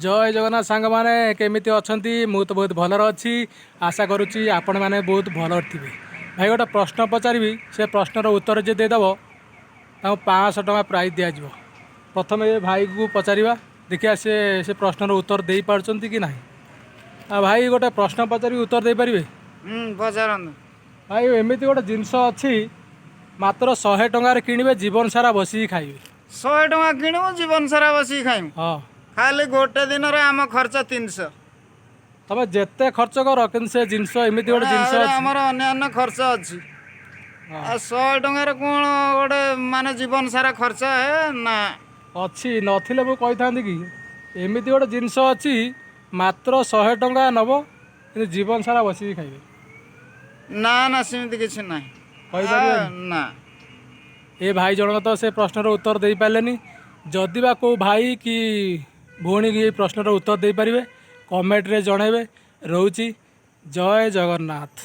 ଜୟ ଜଗନ୍ନାଥ ସାଙ୍ଗମାନେ, କେମିତି ଅଛନ୍ତି? ମୁଁ ତ ବହୁତ ଭଲରେ ଅଛି। ଆଶା କରୁଛି ଆପଣମାନେ ବହୁତ ଭଲରେ ଥିବେ। ଭାଇ, ଗୋଟେ ପ୍ରଶ୍ନ ପଚାରିବି। ସେ ପ୍ରଶ୍ନର ଉତ୍ତର ଯିଏ ଦେଇଦେବ, ତାଙ୍କୁ 500 ଟଙ୍କା ପ୍ରାଇଜ୍ ଦିଆଯିବ। ପ୍ରଥମେ ଏ ଭାଇକୁ ପଚାରିବା, ଦେଖିବା ସେ ସେ ପ୍ରଶ୍ନର ଉତ୍ତର ଦେଇପାରୁଛନ୍ତି କି ନାହିଁ। ଆଉ ଭାଇ, ଗୋଟେ ପ୍ରଶ୍ନ ପଚାରିବି, ଉତ୍ତର ଦେଇପାରିବେ? ହୁଁ, ପଚାରନ୍ତୁ। ଭାଇ, ଏମିତି ଗୋଟେ ଜିନିଷ ଅଛି, ମାତ୍ର 100 ଟଙ୍କାରେ କିଣିବେ, ଜୀବନ ସାରା ବସିକି ଖାଇବେ। 100 ଟଙ୍କା କିଣିବୁ, ଜୀବନ ସାରା ବସିକି ଖାଇବୁ? ହଁ। ଖାଲି ଗୋଟେ ଦିନରେ ଆମ ଖର୍ଚ୍ଚ 300। ତମେ ଯେତେ ଖର୍ଚ୍ଚ କର, କିନ୍ତୁ ସେ ଜିନିଷ, ଏମିତି ଗୋଟେ ଜିନିଷ ଆହୁରି ଅଛି। ଆମର ଅନ୍ୟାନ୍ୟ ଖର୍ଚ୍ଚ ଅଛି। ହଁ। ଆଉ 100 ଟଙ୍କାରେ କ'ଣ ଗୋଟେ ମାନେ ଜୀବନ ସାରା ଖର୍ଚ୍ଚ ହେ ନା? ଅଛି, ନଥିଲେ ମୁଁ କହିଥାନ୍ତି କି? ଏମିତି ଗୋଟେ ଜିନିଷ ଅଛି, ମାତ୍ର 100 ଟଙ୍କା ନେବ, କିନ୍ତୁ ଜୀବନ ସାରା ବସିକି ଖାଇବେ। ନା ନା, ସେମିତି କିଛି ନାହିଁ। କହିପାରିବେନି? ନା। ଏ ଭାଇ ଜଣକ ତ ସେ ପ୍ରଶ୍ନର ଉତ୍ତର ଦେଇପାରିଲେନି। ଯଦି ବା କେଉଁ ଭାଇ କି ଭଉଣୀ କି ଏଇ ପ୍ରଶ୍ନର ଉତ୍ତର ଦେଇପାରିବେ, କମେଣ୍ଟରେ ଜଣାଇବେ। ରହୁଛି, ଜୟ ଜଗନ୍ନାଥ।